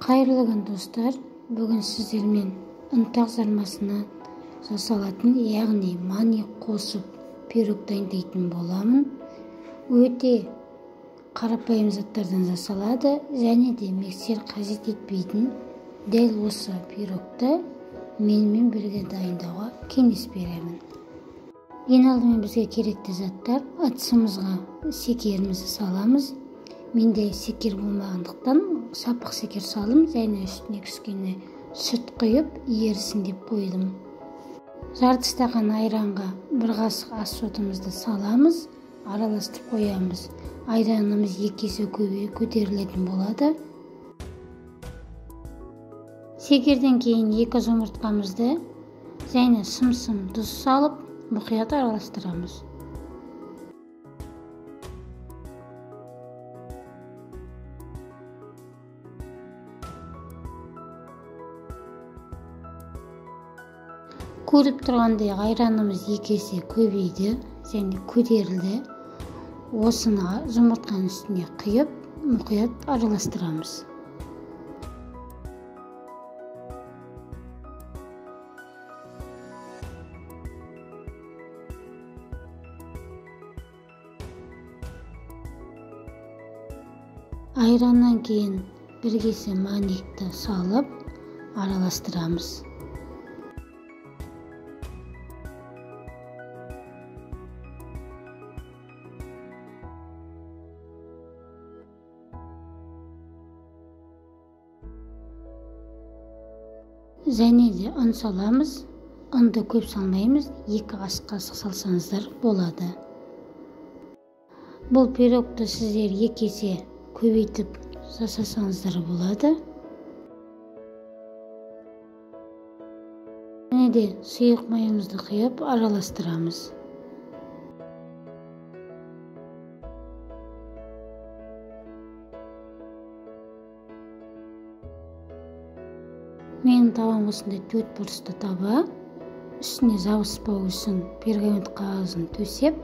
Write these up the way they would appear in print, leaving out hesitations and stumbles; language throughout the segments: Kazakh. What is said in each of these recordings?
Қайырлы күн, достар! Бүгін сіздермен ұнтақ жармасына жасалатын, яғни мани қосып пирог дайындайтын боламын. Өте қарапайым заттардан жасалады және де миксер қажет етпейтін дәл осы пирогты менімен бірге дайындауға кеңес беремін. Ең алдымен бізге керекті заттар: ыдысымызға шекерімізді саламыз. Менде шекер болмағандықтан сапық шекер салдым және үстіне кішкене сүт құйып ерісін деп қойдым. Жарты стақан айранға бір қасық ас содамызды саламыз, араластырып қоямыз. Айранымыз 2 есе көтерілетін болады. Шекерден кейін 2 жұмыртқамызды және сым-сым тұз салып мұқият араластырамыз. Көріп тұрғандай айранымыз 2 есе көбейді және көтерілді. Осыны жұмыртқаның үстіне құйып, мұқият араластырамыз. Айраннан кейін бір кесе маникті салып араластырамыз. Және де ұн саламыз. Ұнды көп салмаймыз, 2 ас қасық салсаңыздар болады. Бұл пирогты сіздер 2 есе көбейтіп жасасаңыздар болады. Және де сұйық майымызды құйып араластырамыз. Менің табам осындай 4 бұрышты таба. Үстіне жабыспау үшін пергамент қағазын төсеп,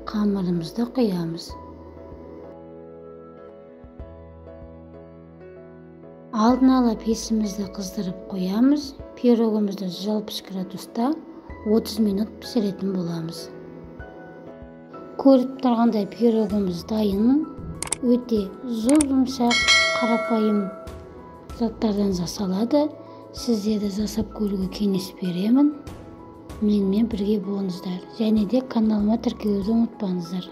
қамырымызды құямыз. Алдын ала пешімізді қыздырып қоямыз. Пирогымызды 160 градуста 30 минут пісіретін боламыз. Көріп тұрғандай пирогымыз дайын. Өте жұп-жұмсақ, қарапайым заттардан жасалады. Сіздерді жасап көруге кеңес беремін. Менімен бірге болыңыздар. Және де каналыма тіркелуді ұмытпаңыздар.